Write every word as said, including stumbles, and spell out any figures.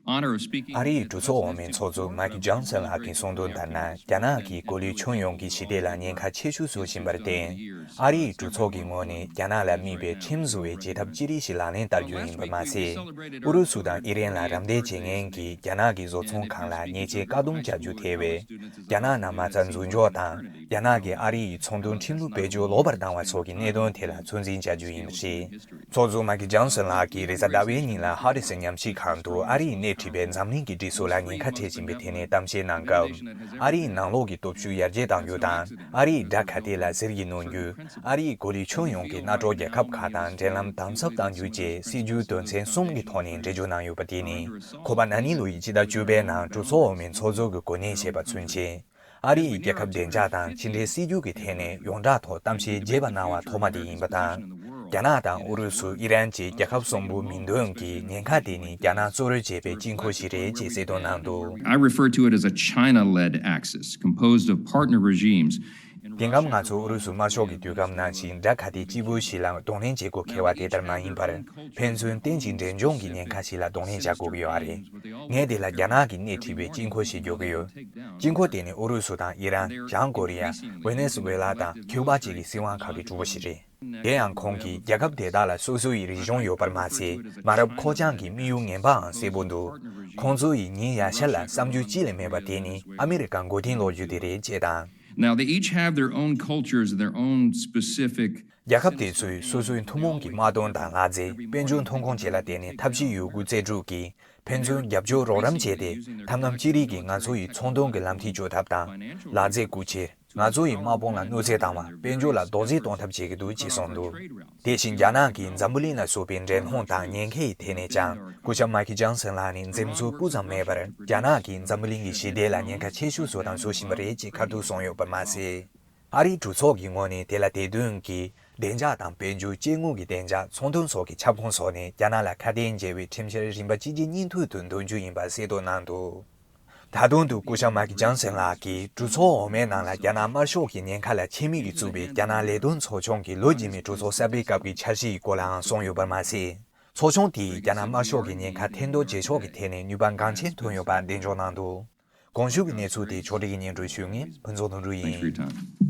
ཨ་རིའི་གྲོས་ཚོགས་འོག་མའི་ཚོགས་གཙོ་མའིག་ཇོན་སན་ལགས་ཀྱིས་གསུངས་དོན་ལྟར་ན། རྒྱ་ནག་གིས་གོ་ལའི་ཁྱོན་ཡོངས་ཀྱི་ཞི་བདེ་ལ་ཉེན་ཁ་ཆེ་ཤོས་བཟོ་བཞིན་པར་བརྟེན། ཨ་རིའི་གྲོས་ཚོགས་ཀྱི་ངོས་ནས་རྒྱ་ནག་ལ་དམིགས་པའི་ཁྲིམས་བཟོ་བའི་བྱེད་ཐབས་ཅི་རིགས་ཤིག་ལག་ལེན་བསྟར་རྒྱུ་ཡིན་པ་མ་ཟད། ཨུ་རུ་སུ་དང་ཨི་རན་ལ་རམ་འདེགས་བྱེད་མཁན་གྱི་རྒྱ་ནག་གི་བཟོ་ཚོང་ཁང་ལ་ཉེས་ཆད་བཀག་སྡོམ་བྱ་རྒྱུ་ཐེ་བའི། རྒྱ་ནག་ནང་མ་རྩ་འཛུགས་འཇོག་དང་། རྒྱ་ནག་གིས་ཨ་རི་ཡི་ཚོང་དོན་ཁྲིམས་ལུགས་བེད་སྤྱོད་ལོག་པར་བཏང་བ་སོགས་ཀྱི་གནད་དོན་ཐད་ལ་ཚོད་འཛིན་བྱ་རྒྱུ་ཡིན་པ་རེད། ཚོགས་གཙོ་མའིག་ཇོན་སན་ལགས་ཀྱིས་རེས་གཟའ་ཟླ་བའི་ཉིན་ལ་ཧ་རི་སི་ཉམས་ཞིབ་ཁང་དུ་ཨ་རིས་སྣེ་ཁྲིད་པའི་འཛམ་གླིང་གི་སྒྲིག་སྲོལ་ལ་ཉེན་ཁ་འཕྲད་བཞིན་པའི་ཐད་ནས་གཏམ་བཤད་གནང་སྐབས། ཨ་རིའི་ནང་ལོགས་ཀྱི་སྟོབས་ཤུགས་ཡར་རྒྱས་གཏང་རྒྱུ་དང་། ཨ་རིའི་དགྲ་ཁ་གཏད་ལ་ཟིལ་གྱིས་གནོན་རྒྱུ། ཨ་རིའི་གོ་ལའི་ཁྱོན་ཡོངས་ཀྱི་མནའ་གྲོགས་རྒྱལ་ཁབ་ཁག་དང་འབྲེལ་ལམ་དམ་ཟབ་གཏང་རྒྱུ་བཅས་སྲིད་ཇུས་དོན་ཚན་གསུམ་གྱི་ཐོག་ནས་འགྲེལ་བརྗོད་གནང་ཡོད་པ་དེ་ནི། ཁོ་པ་ན་ནིང་ལོ་ཡི་སྤྱི་ཟླ་བཅུ་པའི་ནང་གྲོས་ཚོགས་འོག་མའི་ཚོགས་གཙོ་གི་གོ་གནས་བཞེས་པ་ཚུན་ཆད། ཨ་རི་ཡི་རྒྱལ་ཁབ་བདེ་འཇགས་དང་ཕྱི་འབྲེལ་སྲིད་ཇུས་ཀྱི་ཐད་ནས་ཡོངས་གྲགས་ཐོག་གཏམ་བཤད་བརྗེད་པ་གནང་བ་ཐོག་མ་དེ་ཡིན་པ་དང་། རྒྱ་ནག་དང་ཨུ་རུ་སུ་ཨི་རན་བཅས་རྒྱལ་ཁབ་གསུམ་པོ་མིང་འདོན་གྱི་ཉེན་ཁ་དེ་ནི་རྒྱ་ནག་གཙོ་རོལ་བྱེད་པའི་དཀྱིལ་འཁོར་ཞིག་རེད་ཅེས་གསལ་སྟོན་གནང་འདུག I refer to it as a China-led axis composed of partner regimes. དེང་སྐབས་ང་ཚོ་ཨུ་རུ་སུ་དམར་ཤོག་གི་དུས་སྐབས་ནང་བཞིན་དགྲ་ཁ་གཏད་གཅིག་པུ་ཞིག་ལ་གདོང་ལེན་བྱེད་དགོས་ཁེལ་བ་དེ་ལྟར་མ་ཡིན་པར། ཕན་ཚུན་རྟེན་ཅིང་འབྲེལ་འཇོག་གི་ཉེན་ཁ་ཞིག་ལ་གདོང་ལེན་བྱ་དགོས་ཀྱི་ཡོད་རེད། ངས་དེ་ལ་རྒྱ་ནག་གིས་སྣེ་ཁྲིད་པའི་དཀྱིལ་འཁོར་ཞེས་བརྗོད་ཀྱི་ཡོད། དཀྱིལ་འཁོར་དེ་ནི་ཨུ་རུ་སུ་དང་ཨི་རན། བྱང་ཀོ་རི་ཡ། ཝེ་ནེ་སུ་ཝེ་ལ་དང་ཁིའུ་པ་བཅས་ཀྱི་སྲིད་དབང་ཁག་གི་གྲུ་བོ་ཞིག་རེད། དེ་ཡང་ཁོང་གིས་རྒྱལ་ཁབ་དེ་དག་ལ་སོ་སོ་ཡི་རིག་གཞུང་ཡོད་པར་མ་ཟད། མ་རབས་ཁོག་བཅངས་ཀྱི་དམིགས་ཡུལ་ངན་པའང་གསལ་པོ་འདུག་ཁོང་ཚོ་ཡི་ཉིན་ཡར་ཤར་ལ་བསམ་རྒྱུ་ཅི་ལས་མེད་པ་དེ་ནི་ཨ་མི་རི་ཀ་མགོ་རྟིང་སློག་རྒྱུ་དེ་རེད་ཅེས་དང་། Now, they each have their own cultures and their own specific རྒྱལ་ཁབ་དེ་ཚོས་སོ་སོའི་ཐུན་མོང་གི་དམག་དོན་དང་ལག་རྩལ། དཔལ་འབྱོར་ཐོན་ཁུངས་བཅས་ལ་བརྟེན་ནས་ཐབས་ཤེས་ཡོད་རྒུ་རྩལ་སྤྲུགས་ཀྱིས་ཕན་ཚུན་རྒྱབ་སྐྱོར་རོགས་རམ་བྱས་ཏེ། ཐབས་ལམ་ཅི་རིགས་ཀྱིས་ང་ཚོ་ཡི་ཚོང་དོན་གྱི་ལམ་ཐིག་གཅོད་ཐབས་དང་། ལག་རྩལ་རྒུད་ཆེར། ང་ཚོ་ཡི་དམག་དཔུང་ལ་གནོད་འཚེ་བཏང་བ། དཔལ་འབྱོར་ལ་རྡོག་རྫིས་གཏོང་ཐབས་བྱེད་ཀྱི་འདུག་ཅེས་གསུངས་འདུག་དེ་བཞིན་རྒྱ་ནག་གིས་འཛམ་བུ་གླིང་ལ་སོགས་པའི་འགྲན་སློང་དང་ཉེན་ཁའི་ཐད་ནས་ཀྱང་སྐུ་ཞབས་མའིག་ཇོན་སན་ལགས་ནི་འཛེམ་ཟོན་སྤུ་ཙམ་མེད་པར། རྒྱ་ནག་གིས་འཛམ་བུ་གླིང་གི་ཞི་བདེ་ལ་ཉེན་ཁ་ཆེ་ཤོས་བཟོ་དང་བཟོ་བཞིན་པ་རེད་ཅེས་ཁ་ཐུག་གསུངས་ཡོད་པ་མ་ཟད། ཨ་རིའི་གྲོས་ཚོགས་ཀྱི་ངོས་ནས་དེ་ལ་དེ་དོན་གྱི་བདེ་འཇགས་དང་དཔལ་འབྱོར་སྐྱེ་དངོས་ཀྱི་བདེ་འཇགས། ཚོང་དོན་སོགས་ཀྱི་ཁྱབ་ཁོངས་སོགས་ནས་རྒྱ་ནག་ལ་ཁ་གཏད་འཇལ་བའི་ཁྲིམས་འཆར་རིམ་པ་གཅིག་རྗེས་གཉིས་མཐུད་དུ་འདོན་རྒྱུ་ཡིན་པ་གསལ་སྟོན་གནང་འདུག་ད་དུང་དུ་སྐུ་ཞབས་མའིག་ཇོན་སན་ལགས་ཀྱིས་གྲོས་ཚོགས་འོག་མའི་ནང་ལ་རྒྱ་ནག་དམར་ཤོག་གི་ཉེན་ཁ་ལ་ཆེད་དམིགས་ཀྱིས་བཙུགས་པའི་རྒྱ་ནག་ལས་དོན་ཚོགས་ཆུང་གི་ལོ་རྗེས་མའི་གྲོས་ཚོགས་གསར་པའི་སྐབས་ཀྱི་འཆར་གཞི་ཡི་སྐོར་ལའང་གསུངས་ཡོད་པར་མ་ཟད། ཚོགས་ཆུང་དེས་རྒྱ་ནག་དམར་ཤོག་གི་ཉེན་ཁ་ཐེར་འདོན་བྱེད་ཕྱོགས་ཀྱི་ཐད་ནས་ནུས་པ་འགངས་ཆེན་ཐོན་ཡོད་པ་གདེང་འཇོག་གནང་འདུག་གོང་ཞུས་ཀྱི་གནས་ཚུལ་དེ་ཕྱོགས་སྒྲིག་གིས་སྙན་སྒྲོན་ཞུས། ངས་ཕུན་ཚོགས་དོན་གྲུབ་ཡིན།